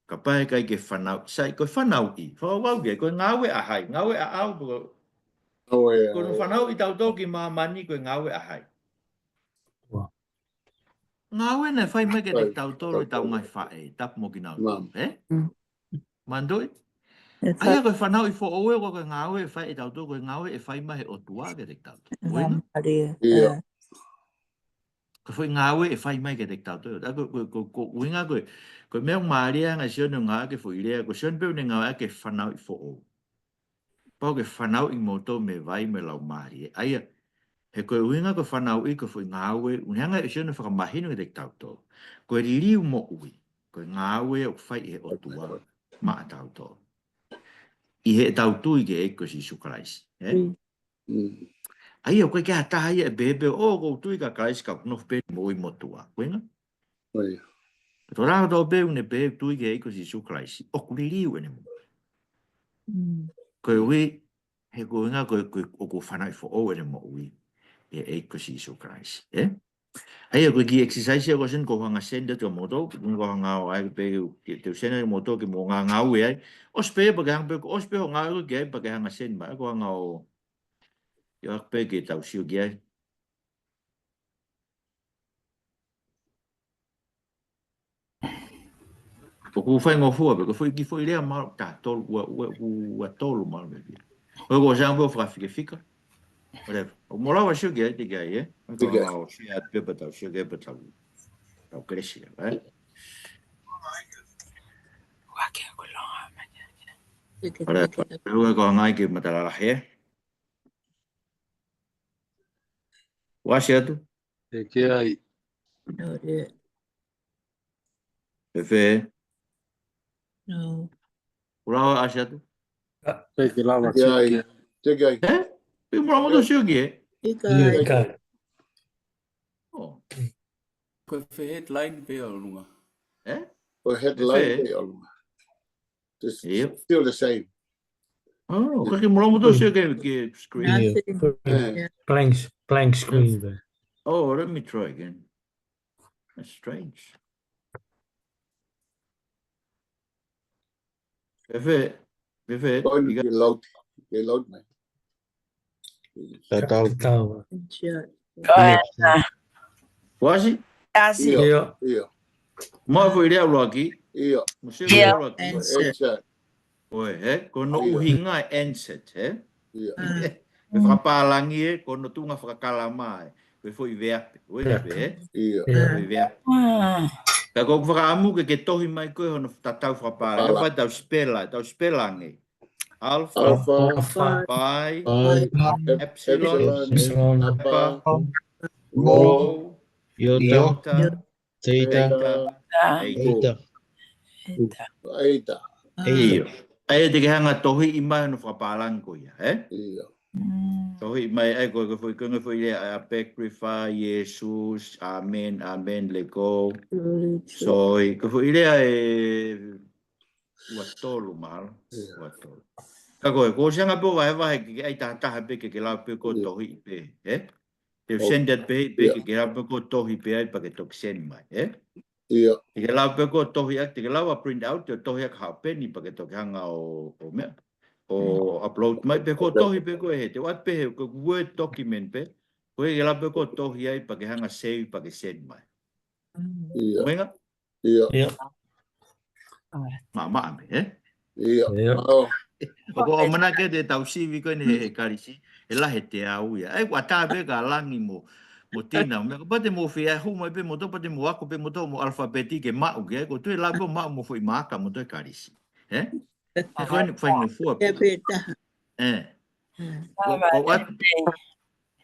kapau ʻe ʻikai ke fanau, sai, ko e fanauʻi, fakavavevave, ko e ngāue ʻa hai, ngāue ʻaʻau, ko, ko hono fanauʻi tautolu ki māmani, ko e ngāue ʻa hai. Ngāue naʻe fai mai kiate kitautolu ʻe heʻetau ngaahi faʻē, tapu mo kinautolu, ē? Manatuʻi? ʻA ia ko e fanauʻi foʻou ē, ko e ngāue ʻe fai ʻe tautolu, ko e ngāue ʻe fai mai ʻe he ʻOtua kiate kitautolu. Ko e ʻuhinga? Ko e foʻi ngāue ʻe fai mai kiate kitautolu. ʻA ko, ko, ko, ko e ʻuhinga ko e, ko e meʻa ʻoku mālie ʻa Sione ʻo ngāueʻaki e foʻi lea, ko Sione pē ʻoku ne ngāueʻaki e fanauʻi foʻou. Pau ke fanauʻi kimoutolu mei he vai mo e Laumālie. ʻA ia, he ko e ʻuhinga ko e fanauʻi ko e foʻi ngāue, ʻoku ne hanga ʻe Sione ʻo fakamahino kiate kitautolu. Ko e liliu moʻui, ko e ngāue ʻoku fai ʻe he ʻOtua maʻatautolu. ʻI heʻetau tui ki he ʻEiki ko Sīsū Kalaisi, ē? ʻA ia, ʻoku ʻikai ke ʻi ai ha taha ia ʻe pehē pē, ʻo, ʻoku ou tui kia Kalaisi ka ʻoku nofo pē moʻui motuʻa. Ko e ʻuhinga? Ko e tokotaha kotoa pē ʻoku ne pehē tui ki he ʻEiki ko Sīsū Kalaisi, ʻoku liliu ʻene moʻui. Koeʻuhi, he ko e ʻuhinga ko e, ko e, ʻoku fanauʻi foʻou ʻene moʻui ʻi he ʻEiki ko Sīsū Kalaisi, ē? ʻA ia, ko e kiʻi exercise ia ko eni ʻoku ou hanga send atu kia moutolu, ʻoku ou hanga ʻo ʻai pē ke, te u send atu kia moutolu ke mou ngāngāue ai. ʻOsi pē pea ke hanga pē, ʻosi pē hoʻo ngāue ki ai pea ke hanga send mai, ʻoku ou hanga ʻo, ʻio, ʻai pē ke tau sio ki ai. ʻOku faingofua pē, ko e foʻi kiʻi foʻi lea malu taha tolu, ua, ua, ua tolu malu pē pia. ʻOku ou sio pē ʻo fakafikefika. Whatever. ʻOku mou lava sio ki ai, te ke ʻai, ē? ʻOku ou lava ʻo share pē pea tau sio ki ai pea tau, tau kelesi, ē? Whatever. ʻOku ou hanga ai ke matalala he. ʻOsi atu? Te ke ʻai. Fēfē? ʻOku lava ʻo ʻasi atu? Te ke lava ʻo ʻasi atu. Te ke ʻai. Ē? Pea mou lava ʻo sio ki ai, ē? ʻIkai. ʻIkai. ʻO. Ko e foʻi headline pē ʻolunga. Ē? Ko e headline pē ʻolunga. It's still the same. ʻO, ʻikai ke mou lava ʻo sio ki he, ki he screen. Nothing. Yeah. Blank, blank screen there. Oh, let me try again. That's strange. Fēfē, fēfē, ʻoku ke load, ke load mai. Tatau. Tatau. ʻOsi? ʻAsi. ʻIo. ʻIo. Mou foʻi lea ʻuluaki. ʻIo. Mou sio ki he lea ʻuluaki. Answer. Ko e, ē? Ko hono ʻuhinga e answer, ē? ʻIo. ʻE fakapālangi ē, ko hono tuʻunga fakakalama ē. Ko e foʻi veape. Ko e veape, ē? ʻIo. Ko e veape. Ka ʻoku ou fakaʻamu ke ke tohi mai ko ē hono tatau fakapālangi. Fakapālangi. Ka fai tau spell, tau spell ange. Alpha, Alpha, Pi, Pi, Epsilon, Epsilon, Kappa, Kappa, Rho, Rho, Iota, Iota, Theta, Theta, Eta. Eta. Eta. ʻIo. ʻAi te ke hanga tohiʻi mai hono fakapālangi ko ia, ē? ʻIo. Mm. Tohiʻi mai, ʻai ko e, ko e foʻi, ko e foʻi lea, ʻa, Apocrypha, Iesus, Amen, Amen, Lego. Glory to Soi, ko e foʻi lea ʻe ua tolu mahalo. ʻIo. Ua tolu. Ka ko e, ko e sianga pē ʻo vahevahe ke, ke ʻai tahataha pē ke, ke lau pē ko e ʻIo. Tohiʻi pē, ē? Te u ʻO, send that pē, pē ʻIo. ke, ke lau pē ko e tohi pē ai pea ke toki send mai, ē? ʻIo. Te ke lau pē ko e tohi ʻaki, te ke lau ʻa print out, te ke tohi ʻaki ha peni pea ke toki hanga ʻo, ʻo meʻa. ʻO Mm. upload mai pē ko e Upload. tohi pē ko ē, te u ʻoatu pē he ko e Word document pē, ko e ke lau pē ko e tohi ai pea ke hanga save pea ke send mai. Mm. ʻIo. Ko e ʻuhinga? ʻIo. ʻIo. Māʻamaʻa mai, ē? ʻIo. ʻIo. ʻO. ʻOku ou ʻamanaki te tau sivi ko eni he, he kalisi, ʻe lahi he teau ia. ʻAi, ʻoku ʻatā pē kia Langi mo, mo Tina, meʻa, kapau te mou fie hū mai pē moutolu, kapau te mou ako pē moutolu mo alfapeti ke maʻu ki ai, ko e toe lau pē ʻo maʻu mo e foʻi maaka moutolu he kalisi. Ē? He ko eni faingofua pē. Ia pē taha. Ē. Mm. Ko, ko ʻoatu,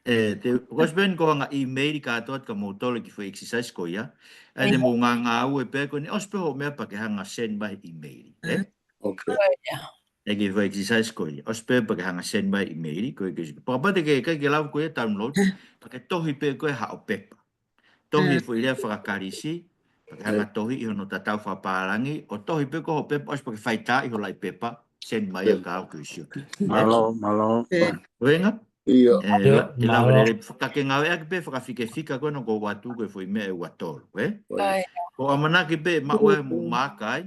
ē, te, ko e spend ko e hanga ʻimeli kātoa kia moutolu e kiʻi foʻi exercise ko ia. ʻAi te Mm. mou ngāngāue pē ko eni, ʻosi pē hoʻo meʻa pea ke hanga send mai ʻimeli, ē? Mm. Ok. ʻIo. E kiʻi foʻi exercise ko ia. ʻOsi pē pea ke hanga send mai ʻimeli, ko e kiʻi, pea kapau te ke, ke, ke lau ko ia download, pea ke tohi pē ko e haʻo pepa. Tohi Mm. e foʻi lea fakakalisi, pea ke hanga Mm. tohiʻi hono tatau fakapālangi, ʻo tohi pē ko hoʻo pepa, ʻosi pea ke faitaaʻi ho laʻi pepa, send mai ʻIo. ʻo ka au ke u sio ki. Mālō, mālō. ʻIo. ʻUhinga? ʻIo. ʻE, ʻIo, la, ʻe lava mālō. lele, faka-, ke ngāueʻaki pē fakafikefika ko ena ʻoku ou ʻoatu ko e foʻi meʻa ʻe ua tolu, ē? ʻIo. ʻAi. ʻOku ou ʻamanaki pē maʻu ai mo Mm. maaka ai,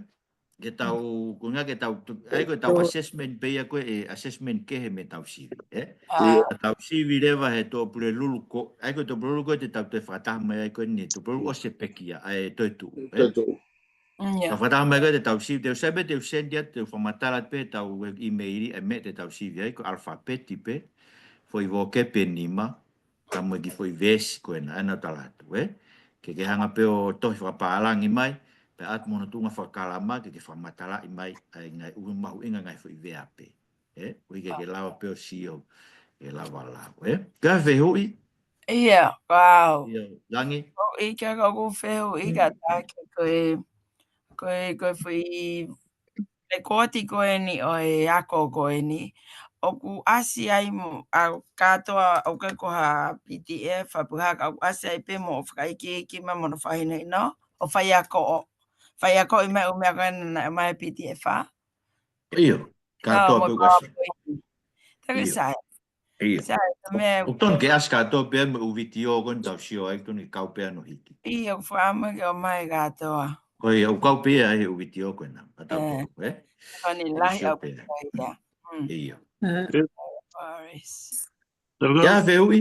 ke tau, ko e ʻuhinga ke tau, tu-, ʻai ko e tau ʻIo. assessment pē ia ko e assessment kehe mei he tau sivi, ē? ʻIo. ʻA. Tau sivi leva he Tuʻapulelulu ko, ʻai ko e Tuʻapulelulu ko e te tau toe fakataha mai ai ko eni, Tuʻapulelulu ʻosi e pekia, ʻa e toetuʻu, ē? Toetuʻu. Mm, ʻio. Tau fakataha mai ko e te tau sivi, te u sai pē, te u send ia, te u fakamatala pē, tau ʻimeli, ʻa e meʻa te tau sivi ai, ko e alfapeti pē, foʻi vōkepe ʻe nima, ka mo e kiʻi foʻi veesi ko ena, ʻa ena ʻoku tala atu, ē? Ke ke hanga pē ʻo tohi fakapālangi mai, pea ʻoatu mo hono tuʻunga fakakalama, ke ke fakamatalaʻi mai, ʻa e ngaahi ʻū mahuʻinga ngaahi foʻi veape. Ē? ʻUhi ke ke lava pē ʻo sio, ke lava lau, ē? Ka fehuʻi? ʻIo, wow. ʻIo, Langi? ʻOku ʻikai ke u fehuʻi Mm. ka taki ko e, ko e, ko e foʻi lekooti ko eni ʻo e ako ko eni. ʻOku ʻasi ai mo, ʻa kātoa ʻoku ʻikai ko ha P D F, ha puha ka ʻoku ʻasi ai pē mo fakaikiiki mai mo hono fakahinohino, ʻo faiako, ʻo faiakoʻi mai ʻū meʻa ko ena naʻe mai P D F, ʻa? ʻIo, Ka kātoa mo pē ʻoku ʻasi. PowerPoint. Tau ʻIo. sai. ʻIo. Sai, ʻo, meʻa ʻoku totonu ke ʻasi kātoa pē mo e ʻū vitiō ko eni tau sio ai, totonu ke kau pē ʻo hiki. ʻIo, ʻoku fiemaʻu ke ʻomai kātoa. Ko ia, ʻoku kau pē ai he ʻū vitiō ko ena. Ka tau ʻE. pē, ē? Ko eni Tau lahi sio ʻaupito pē. ia. Mm. ʻIo. ʻE. No worries. Ka fehuʻi.